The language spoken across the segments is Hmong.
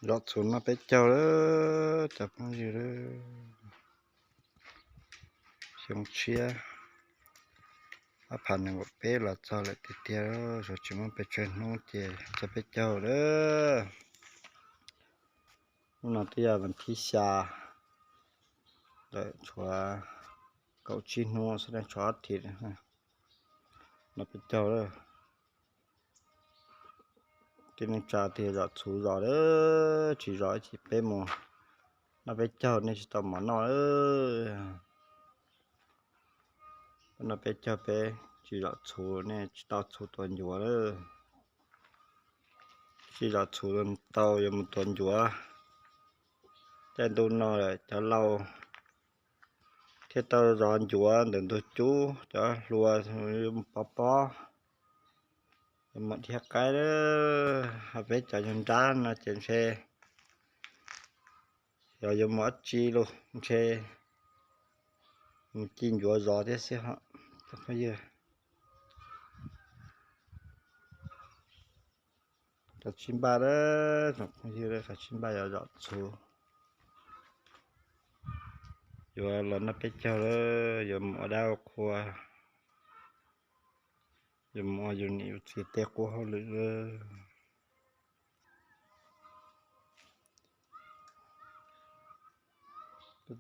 Zom txhuv noj peb caug lawm cov phooj ywg. Xyoo tshiab ob phav nees nkaum peb los txog lawm tiag tiag, tsuas tsis muaj pes tsawg hnub ces txog peb caug lawm. Hnub no twb yog vas thib xya lawm, tshuav kaum tsib hnub xwb, tshuav ob thiv noj peb caug lawm. Tib neeg tsa tias zom txhuv zos lawm, tsis zom ib chim peb mus noj peb caug nej tsis tau mov noj lawm. Peb noj peb caug peb tsis zom txhuv nej tsis tau txhuv tuav ncuav lawm. Tsis zom txhuv tau yuav mus tuav ncuav. Caij ntuj no lawm cov laus thiaj tau zov ncuav ntawm ntug cub, cov hluas yuav mus pov pob, yuav mus dhia qaib lawm. Ho peb cov yug nrab no ces ntshe xyov yuav mus dab tsi los ntshe mus ci ncuav zov thiab xwb os cov phooj ywg. Kav tsij npaj lawm tsoom phooj ywg, kav tsij npaj yuav zom txhuv, yuav los noj peb caug lawm, yuav mus ua dab ua qhua, yuav mus ua yus niam yus txiv tej qub hauj lwm lawm.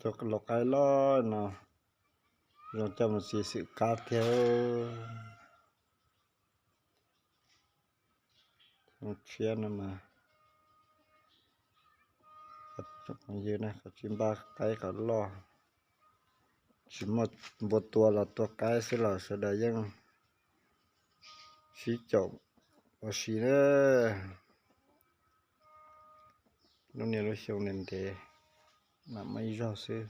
Tus lau qaib loj no zoo coj mus txiv xwm kab thiab. Tshiab no mas, tsoom phooj ywg, kav tsij npaj qaib kom loj, tsis muaj npua tua los tua qaib xwb los sawv daws yeej sib caum ua si na. Lub niaj lub xyoo ntev ntev mam muaj ib zaug xwb.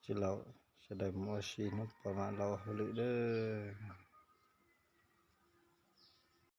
Tsis laus, sawv daws mus ua si hnub puas mam los hauj lwm lawm.